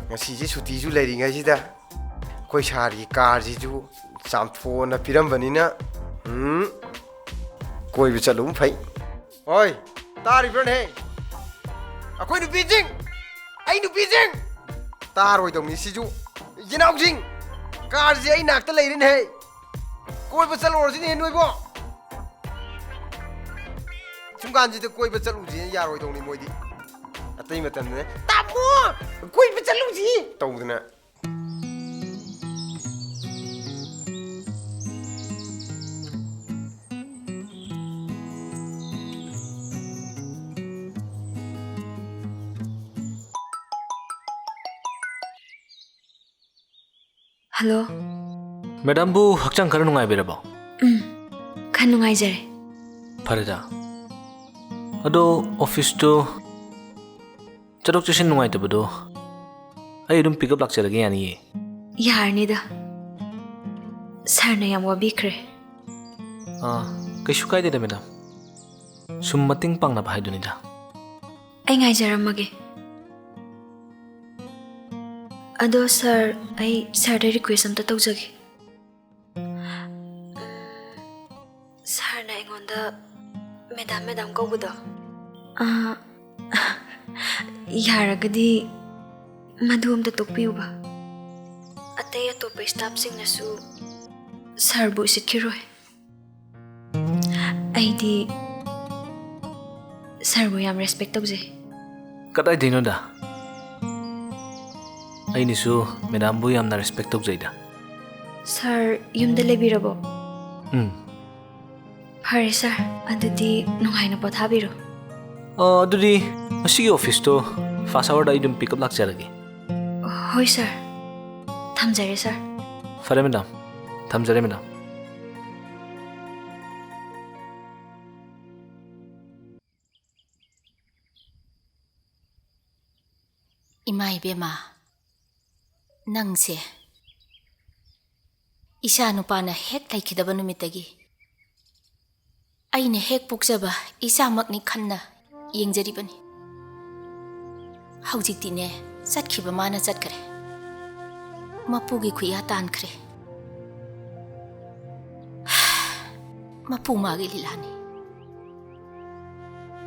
ꯉꯁꯤꯁꯦ ꯁꯨꯇꯤꯁꯨ ꯂꯩꯔꯤꯉꯩꯁꯤꯗ ꯑꯩꯈꯣꯏ ꯁꯥꯔꯒꯤ ꯀꯥꯔꯁꯤꯁꯨ ꯆꯥꯝꯊꯣꯛꯑꯅ ꯄꯤꯔꯝꯕꯅꯤꯅ, ꯎꯝ, ꯀꯣꯏꯕ ꯆꯠꯂꯨꯕ ꯐꯩ꯫ ꯍꯣꯏ, ꯇꯥꯔꯤꯕ꯭ꯔꯅꯦ? ꯑꯩꯈꯣꯏ ꯅꯨꯄꯤꯁꯤꯡ, ꯑꯩ ꯅꯨꯄꯤꯁꯤꯡ! ꯇꯥꯔꯣꯏꯗꯧꯅꯤ ꯁꯤꯁꯨ꯫ ꯏꯆꯤꯟ ꯏꯅꯥꯎꯁꯤꯡ, ꯀꯥꯔꯁꯦ ꯑꯩ ꯅꯥꯛꯇ ꯂꯩꯔꯦꯅꯦꯍꯦ꯫ ꯀꯣꯏꯕ ꯆꯠꯂꯨꯔꯁꯤꯅꯦ ꯅꯣꯏꯕꯣ꯫ ꯁꯨꯝ ꯀꯥꯟꯁꯤꯗ ꯀꯣꯏꯕ ꯆꯠꯂꯨꯁꯤꯅ ꯌꯥꯔꯣꯏꯗꯧꯅꯤ ꯃꯣꯏꯗꯤ꯫ ꯑꯇꯩ ꯃꯇꯝꯗꯅꯦ, "ꯇꯥꯃꯣ, ꯀꯣꯏꯕ ꯆꯠꯂꯨꯁꯤ!" ꯇꯧꯗꯅ꯫ ꯍꯜꯂꯣ꯫ ꯃꯦꯗꯥꯝꯕꯨ ꯍꯛꯆꯥꯡ ꯈꯔ ꯅꯨꯡꯉꯥꯏꯕꯤꯔꯕꯣ? ꯎꯝ, ꯈꯔ ꯅꯨꯡꯉꯥꯏꯖꯔꯦ꯫ ꯐꯔꯦꯗ꯫ ꯑꯗꯣ ꯑꯣꯐꯤꯁꯇꯣ ꯆꯠꯊꯣꯛ ꯆꯠꯁꯤꯟ ꯅꯨꯡꯉꯥꯏꯇꯕꯗꯣ ꯑꯩ ꯑꯗꯨꯝ ꯄꯤꯛꯑꯞ ꯂꯥꯛꯆꯔꯒꯦ, ꯌꯥꯅꯤꯌꯦ? ꯌꯥꯔꯅꯤꯗ꯫ ꯁꯥꯔꯅ ꯌꯥꯝ ꯋꯥꯕꯤꯈ꯭ꯔꯦ꯫ ꯑꯥ, ꯀꯩꯁꯨ ꯀꯥꯏꯗꯦꯗ, ꯃꯦꯗꯥꯝ꯫ ꯁꯨꯝ ꯃꯇꯦꯡ ꯄꯥꯡꯅꯕ ꯍꯥꯏꯗꯨꯅꯤꯗ꯫ ꯑꯩ ꯉꯥꯏꯖꯔꯝꯃꯒꯦ꯫ ꯑꯗꯣ ꯁꯥꯔ, ꯑꯩ ꯁꯥꯔꯗ ꯔꯤꯀ꯭ꯋꯦꯁ ꯑꯝꯇ ꯇꯧꯖꯒꯦ꯫ ꯁꯥꯔꯅ ꯑꯩꯉꯣꯟꯗ ꯃꯦꯗꯥꯝ, ꯃꯦꯗꯥꯝ ꯀꯧꯕꯗꯣ, ꯑꯥ, ꯌꯥꯔꯒꯗꯤ ꯃꯗꯨ ꯑꯝꯇ ꯇꯣꯛꯄꯤꯌꯨꯕ꯫ ꯑꯇꯩ ꯑꯇꯣꯞꯄ ꯁ꯭ꯇꯥꯐꯁꯤꯡꯅꯁꯨ ꯁꯥꯔꯕꯨ ꯎꯁꯤꯠꯈꯤꯔꯣꯏ꯫ ꯑꯩꯗꯤ ꯁꯥꯔꯕꯨ ꯌꯥꯝ ꯔꯦꯁꯄꯦꯛ ꯇꯧꯖꯩ꯫ ꯀꯗꯥꯏꯗꯩꯅꯣꯗ? ꯑꯩꯅꯁꯨ ꯃꯦꯗꯥꯝꯕꯨ ꯌꯥꯝꯅ ꯔꯦꯁꯄꯦꯛ ꯇꯧꯖꯩꯗ꯫ ꯁꯥꯔ, ꯌꯨꯝꯗ ꯂꯩꯕꯤꯔꯕꯣ? ꯎꯝ꯫ ꯐꯔꯦ ꯁꯥꯔ, ꯑꯗꯨꯗꯤ ꯅꯨꯡꯉꯥꯏꯅ ꯄꯣꯊꯥꯕꯤꯔꯣ꯫ ꯑ, ꯑꯗꯨꯗꯤ ꯉꯁꯤꯒꯤ ꯑꯣꯐꯤꯁꯇꯣ ꯐꯥꯁ ꯑꯋꯥꯔꯗ ꯑꯩ ꯑꯗꯨꯝ ꯄꯤꯛꯑꯞ ꯂꯥꯛꯆꯔꯒꯦ꯫ ꯍꯣꯏ ꯁꯥꯔ꯫ ꯊꯝꯖꯔꯦ ꯁꯥꯔ꯫ ꯐꯔꯦ ꯃꯦꯗꯥꯝ, ꯊꯝꯖꯔꯦ ꯃꯦꯗꯥꯝ꯫ ꯏꯃꯥ ꯏꯕꯦꯝꯃ, ꯅꯪꯁꯦ ꯏꯆꯥ ꯅꯨꯄꯥꯅ ꯍꯦꯛ ꯂꯩꯈꯤꯗꯕ ꯅꯨꯃꯤꯠꯇꯒꯤ ꯑꯩꯅ ꯍꯦꯛ ꯄꯣꯛꯆꯕ ꯏꯆꯥꯃꯛꯅꯤ ꯈꯟꯅ ꯌꯦꯡꯖꯔꯤꯕꯅꯤ꯫ ꯍꯧꯖꯤꯛꯇꯤꯅꯦ, ꯆꯠꯈꯤꯕ ꯃꯥꯅ ꯆꯠꯈ꯭ꯔꯦ, ꯃꯄꯨꯒꯤ ꯈꯨꯌꯥ ꯇꯥꯟꯈ꯭ꯔꯦ꯫ ꯃꯄꯨ ꯃꯥꯒꯤ ꯂꯤꯂꯥꯅꯤ꯫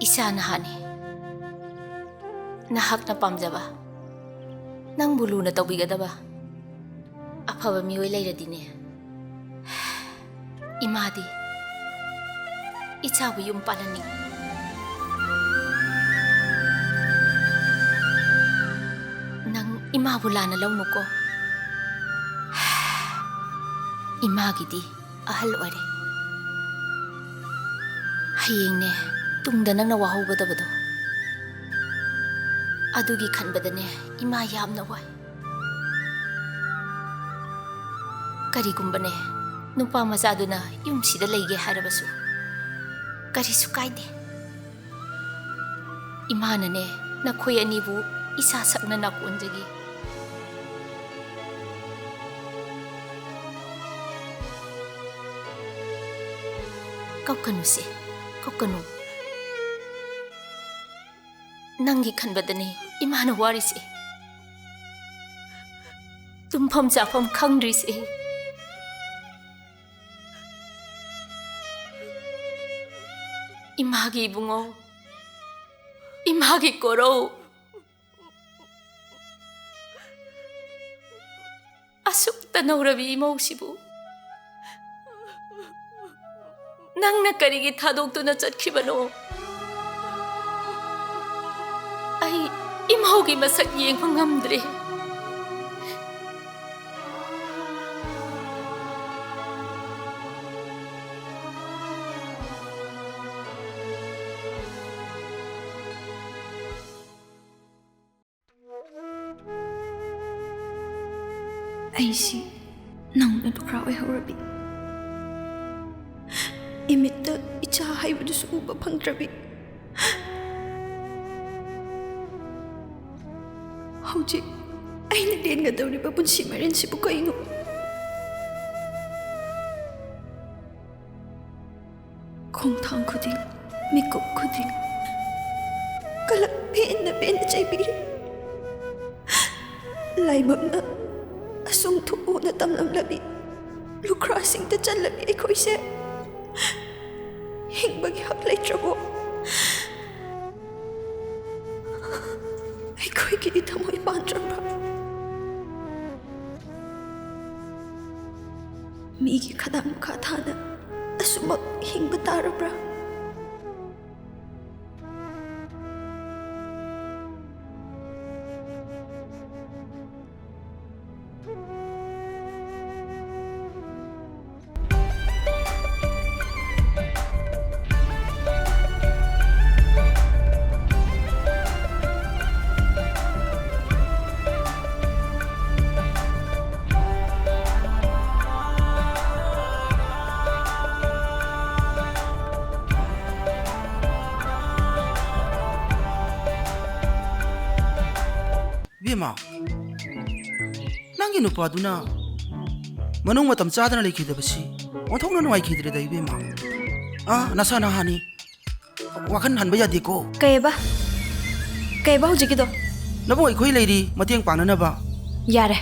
ꯏꯆꯥ ꯅꯍꯥꯅꯤ꯫ ꯅꯍꯥꯛꯅ ꯄꯥꯝꯖꯕ, ꯅꯪꯕꯨ ꯂꯨꯅ ꯇꯧꯕꯤꯒꯗꯕ ꯑꯐꯕ ꯃꯤꯑꯣꯏ ꯂꯩꯔꯗꯤꯅꯦ, ꯏꯃꯥꯗꯤ ꯏꯆꯥꯕꯨ ꯌꯨꯝ ꯄꯥꯜꯍꯟꯅꯤꯡꯏ꯫ ꯅꯪ ꯏꯃꯥꯕꯨ ꯂꯥꯟꯅ ꯂꯧꯅꯨꯀꯣ꯫ ꯏꯃꯥꯒꯤꯗꯤ ꯑꯍꯜ ꯑꯣꯏꯔꯦ꯫ ꯍꯌꯦꯡꯅꯦ, ꯇꯨꯡꯗ ꯅꯪꯅ ꯋꯥꯍꯧꯒꯗꯕꯗꯣ, ꯑꯗꯨꯒꯤ ꯈꯟꯕꯗꯅꯦ ꯏꯃꯥ ꯌꯥꯝꯅ ꯋꯥꯏ꯫ ꯀꯔꯤꯒꯨꯝꯕꯅꯦ, ꯅꯨꯄꯥ ꯃꯆꯥꯗꯨꯅ ꯌꯨꯝꯁꯤꯗ ꯂꯩꯒꯦ ꯍꯥꯏꯔꯕꯁꯨ ꯀꯔꯤꯁꯨ ꯀꯥꯏꯗꯦ꯫ ꯏꯃꯥꯅꯅꯦ, ꯅꯈꯣꯏ ꯑꯅꯤꯕꯨ ꯏꯆꯥ ꯁꯛꯅ ꯅꯥꯀꯣꯟꯖꯒꯦ꯫ ꯀꯞꯀꯅꯨꯁꯦ, ꯀꯞꯀꯅꯨ꯫ ꯅꯪꯒꯤ ꯈꯟꯕꯗꯅꯦ ꯏꯃꯥꯅ ꯋꯥꯔꯤꯁꯦ, ꯇꯨꯝꯐꯝ ꯆꯥꯐꯝ ꯈꯪꯗ꯭ꯔꯤꯁꯦ꯫ ꯏꯃꯥꯒꯤ ꯏꯕꯨꯡꯉꯣ, ꯏꯃꯥꯒꯤ ꯀꯣꯔꯧ, ꯑꯁꯨꯛ ꯇꯅꯧꯔꯕꯤ ꯏꯃꯧꯁꯤꯕꯨ ꯅꯪꯅ ꯀꯔꯤꯒꯤ ꯊꯥꯗꯣꯛꯇꯨꯅ ꯆꯠꯈꯤꯕꯅꯣ? ꯑꯩ ꯏꯃꯧꯒꯤ ꯃꯁꯛ ꯌꯦꯡꯕ ꯉꯝꯗ꯭ꯔꯦ꯫ ꯑꯩꯁꯤ ꯅꯧꯅ ꯂꯨꯈ꯭ꯔꯥ ꯑꯣꯏꯍꯧꯔꯕꯤ, ꯏꯃꯤꯠꯇ ꯏꯆꯥ ꯍꯥꯏꯕꯗꯨꯁꯨ ꯎꯕ ꯐꯪꯗ꯭ꯔꯕꯤ, ꯍꯧꯖꯤꯛ ꯑꯩꯅ ꯂꯦꯟꯒꯗꯧꯔꯤꯕ ꯄꯨꯟꯁꯤ ꯃꯔꯦꯟꯁꯤꯕꯨ ꯀꯩꯅꯣ? ꯈꯣꯡꯊꯥꯡ ꯈꯨꯗꯤꯡ, ꯃꯤꯀꯨꯞ ꯈꯨꯗꯤꯡ ꯀꯂꯛ ꯄꯦꯟꯅ ꯄꯦꯟꯅ ꯆꯩꯕꯤꯔꯤ꯫ ꯂꯥꯏꯕꯛꯅ ꯑꯁꯨꯝ ꯊꯨꯞꯄꯣꯅ ꯇꯝꯂꯝꯂꯕꯤ ꯂꯨꯈ꯭ꯔꯥꯁꯤꯡꯗ ꯆꯜꯂꯕꯤ ꯑꯩꯈꯣꯏꯁꯦ ꯍꯤꯡꯕꯒꯤ ꯍꯛ ꯂꯩꯇ꯭ꯔꯕꯣ? ꯑꯩꯈꯣꯏꯒꯤ ꯊꯃꯣꯏ ꯄꯥꯟꯗ꯭ꯔꯕ꯭ꯔꯥ? ꯃꯤꯒꯤ ꯈꯗꯥꯡ ꯃꯈꯥ ꯊꯥꯅ ꯑꯁꯨꯃꯛ ꯍꯤꯡꯕ ꯇꯥꯔꯕ꯭ꯔꯥ? ꯏꯕꯦꯝꯃ, ꯅꯪꯒꯤ ꯅꯨꯄꯥꯗꯨꯅ ꯃꯅꯨꯡ ꯃꯇꯝ ꯆꯥꯗꯅ ꯂꯩꯈꯤꯗꯕꯁꯤ ꯑꯣꯟꯊꯣꯛꯅ ꯅꯨꯡꯉꯥꯏꯈꯤꯗ꯭ꯔꯦꯗ, ꯏꯕꯦꯝꯃ꯫ ꯑꯥ, ꯅꯁꯥ ꯅꯍꯥꯅꯤ, ꯋꯥꯈꯜ ꯍꯟꯕ ꯌꯥꯗꯦꯀꯣ꯫ ꯀꯩꯕ? ꯀꯩꯕ ꯍꯧꯖꯤꯛꯀꯤꯗꯣ? ꯅꯕꯨꯡ ꯑꯩꯈꯣꯏ ꯂꯩꯔꯤ ꯃꯇꯦꯡ ꯄꯥꯡꯅꯅꯕ꯫ ꯌꯥꯔꯦ,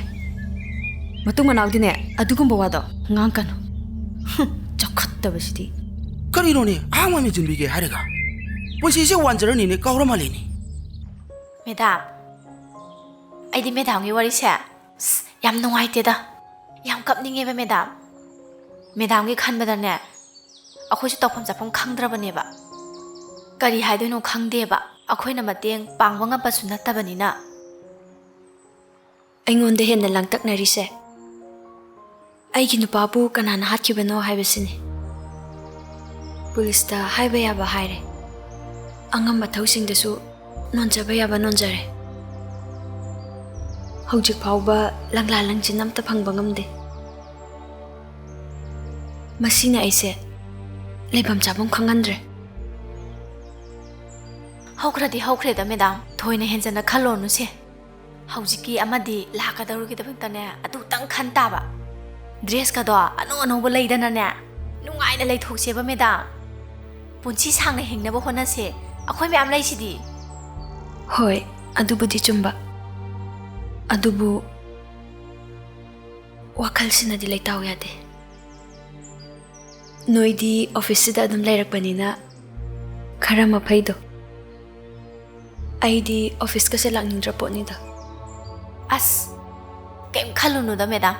ꯃꯇꯨꯡ ꯃꯅꯥꯎꯗꯤꯅꯦ ꯑꯗꯨꯒꯨꯝꯕ ꯋꯥꯗꯣ ꯉꯥꯡꯀꯅꯨ꯫ ꯍꯨꯝ, ꯆꯥꯎꯈꯠꯇꯕꯁꯤꯗꯤ꯫ ꯀꯔꯤꯅꯣꯅꯦ, ꯑꯍꯥꯡꯕ ꯃꯦꯟꯁꯤꯟꯕꯤꯒꯦ ꯍꯥꯏꯔꯒ? ꯄꯨꯟꯁꯤꯁꯦ ꯋꯥꯟꯖꯔꯅꯤꯅꯦ, ꯀꯥꯎꯔ ꯃꯥꯜꯂꯦꯅꯦ꯫ ꯃꯦꯗꯥꯝ, ꯑꯩꯗꯤ ꯃꯦꯗꯥꯝꯒꯤ ꯋꯥꯔꯤꯁꯦ ꯑꯁ, ꯌꯥꯝ ꯅꯨꯡꯉꯥꯏꯇꯦꯗ꯫ ꯌꯥꯝ ꯀꯞꯅꯤꯡꯉꯦꯕ, ꯃꯦꯗꯥꯝ꯫ ꯃꯦꯗꯥꯝꯒꯤ ꯈꯟꯕꯗꯅꯦ, ꯑꯩꯈꯣꯏꯁꯨ ꯇꯧꯐꯝ ꯆꯠꯐꯝ ꯈꯪꯗ꯭ꯔꯕꯅꯦꯕ꯫ ꯀꯔꯤ ꯍꯥꯏꯗꯣꯏꯅꯣ ꯈꯪꯗꯦꯕ꯫ ꯑꯩꯈꯣꯏꯅ ꯃꯇꯦꯡ ꯄꯥꯡꯕ ꯉꯝꯕꯁꯨ ꯅꯠꯇꯕꯅꯤꯅ꯫ ꯑꯩꯉꯣꯟꯗ ꯍꯦꯟꯅ ꯂꯥꯡꯇꯛꯅꯔꯤꯁꯦ ꯑꯩꯒꯤ ꯅꯨꯄꯥꯕꯨ ꯀꯅꯥꯅ ꯍꯥꯠꯈꯤꯕꯅꯣ ꯍꯥꯏꯕꯁꯤꯅꯤ꯫ ꯄꯨꯂꯤꯁꯇ ꯍꯥꯏꯕ ꯌꯥꯕ ꯍꯥꯏꯔꯦ, ꯑꯉꯝꯕ ꯊꯧꯁꯤꯡꯗꯁꯨ ꯅꯣꯟꯖꯕ ꯌꯥꯕ ꯅꯣꯟꯖꯔꯦ꯫ ꯍꯧꯖꯤꯛ ꯐꯥꯎꯕ ꯂꯪꯂꯥ ꯂꯪꯖꯤꯟ ꯑꯝꯇ ꯐꯪꯕ ꯉꯝꯗꯦ꯫ ꯃꯁꯤꯅ ꯑꯩꯁꯦ ꯂꯩꯐꯝ ꯆꯥꯐꯝ ꯈꯪꯍꯟꯗ꯭ꯔꯦ꯫ ꯍꯧꯈ꯭ꯔꯗꯤ ꯍꯧꯈ꯭ꯔꯦꯗ, ꯃꯦꯗꯥꯝ꯫ ꯊꯣꯏꯅ ꯍꯦꯟꯖꯟꯅ ꯈꯜꯂꯣꯅꯨꯁꯦ꯫ ꯍꯧꯖꯤꯛꯀꯤ ꯑꯃꯗꯤ ꯂꯥꯛꯀꯗꯧꯔꯤꯒꯤꯗꯃꯛꯇꯅꯦ, ꯑꯗꯨꯇꯪ ꯈꯟ ꯇꯥꯕ꯫ ꯗ꯭ꯔꯦꯁꯀꯗꯣ ꯑꯅꯧ ꯑꯅꯧꯕ ꯂꯩꯗꯅꯅꯦ, ꯅꯨꯡꯉꯥꯏꯅ ꯂꯩꯊꯣꯛꯁꯦꯕ, ꯃꯦꯗꯥꯝ꯫ ꯄꯨꯟꯁꯤ ꯁꯥꯡꯅ ꯍꯤꯡꯅꯕ ꯍꯣꯠꯅꯁꯦ꯫ ꯑꯩꯈꯣꯏ ꯃꯌꯥꯝ ꯂꯩꯁꯤꯗꯤ꯫ ꯍꯣꯏ, ꯑꯗꯨꯕꯨꯗꯤ ꯆꯨꯝꯕ꯫ ꯑꯗꯨꯕꯨ ꯋꯥꯈꯜꯁꯤꯅꯗꯤ ꯂꯩꯇꯥꯎ ꯌꯥꯗꯦ꯫ ꯅꯣꯏꯗꯤ ꯑꯣꯐꯤꯁꯁꯤꯗ ꯑꯗꯨꯝ ꯂꯩꯔꯛꯄꯅꯤꯅ ꯈꯔ ꯃꯐꯩꯗꯣ꯫ ꯑꯩꯗꯤ ꯑꯣꯐꯤꯁꯀꯁꯦ ꯂꯥꯛꯅꯤꯡꯗ꯭ꯔ ꯄꯣꯠꯅꯤꯗ꯫ ꯑꯁ, ꯀꯩꯝ ꯈꯜꯂꯨꯅꯨꯗ, ꯃꯦꯗꯥꯝ꯫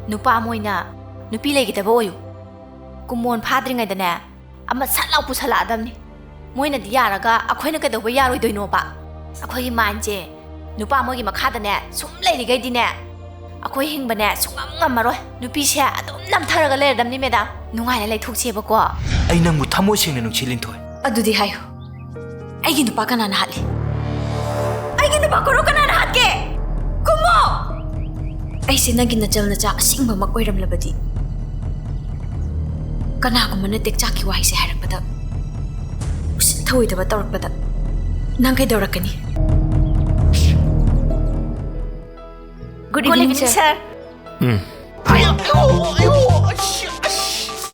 ꯅꯨꯄꯥ ꯑꯃ ꯑꯣꯏꯅ ꯅꯨꯄꯤ ꯂꯩꯒꯗꯕ ꯑꯣꯏꯌꯨ꯫ ꯀꯨꯝꯃꯣꯟ ꯐꯥꯗ꯭ꯔꯤꯉꯩꯗꯅꯦ, ꯑꯃ ꯁꯠ ꯂꯥꯎ ꯄꯨꯁꯜꯂꯛꯑꯗꯕꯅꯤ꯫ ꯃꯣꯏꯅꯗꯤ ꯌꯥꯔꯒ ꯑꯩꯈꯣꯏꯅ ꯀꯩꯗꯧꯕ ꯌꯥꯔꯣꯏꯗꯣꯏꯅꯣꯕ? ꯑꯩꯈꯣꯏꯒꯤ ꯃꯥꯏꯟꯁꯦ ꯅꯨꯄꯥ ꯃꯣꯏꯒꯤ ꯃꯈꯥꯗꯅꯦ ꯁꯨꯝ ꯂꯩꯔꯤꯈꯩꯗꯤꯅꯦ, ꯑꯩꯈꯣꯏ ꯍꯤꯡꯕꯅꯦ ꯁꯨꯡꯉꯝ ꯉꯝꯃꯔꯣꯏ꯫ ꯅꯨꯄꯤꯁꯦ ꯑꯗꯨꯝ ꯅꯝꯊꯔꯒ ꯂꯩꯔꯗꯕꯅꯤ, ꯃꯦꯗꯥꯝ꯫ ꯅꯨꯡꯉꯥꯏꯅ ꯂꯩꯊꯣꯛꯁꯦꯕꯀꯣ꯫ ꯑꯩ ꯅꯪꯕꯨ ꯊꯃꯣꯏ ꯁꯦꯡꯅ ꯅꯨꯡꯁꯤ, ꯂꯤꯟꯊꯣꯏ꯫ ꯑꯗꯨꯗꯤ ꯍꯥꯏꯌꯨ, ꯑꯩꯒꯤ ꯅꯨꯄꯥ ꯀꯅꯥꯅ ꯍꯥꯠꯂꯤ? ꯑꯩꯒꯤ ꯅꯨꯄꯥ ꯀꯣꯔꯧ ꯀꯅꯥꯅ ꯍꯥꯠꯀꯦ? ꯈꯨꯝꯃꯣ! ꯑꯩꯁꯦ ꯅꯪꯒꯤ ꯅꯆꯜ ꯅꯆꯥ ꯑꯁꯦꯡꯕꯃꯛ ꯑꯣꯏꯔꯝꯂꯕꯗꯤ, ꯀꯅꯥꯒꯨꯝꯕꯅ ꯇꯦꯛꯆꯥꯛꯀꯤ ꯋꯥꯍꯩꯁꯦ ꯍꯥꯏꯔꯛꯄꯗ, ꯎꯁꯤꯠ ꯊꯑꯣꯏꯗꯕ ꯇꯧꯔꯛꯄꯗ, ꯅꯪ ꯀꯩꯗꯧꯔꯛꯀꯅꯤ? Good evening, sir. ꯎꯝ꯫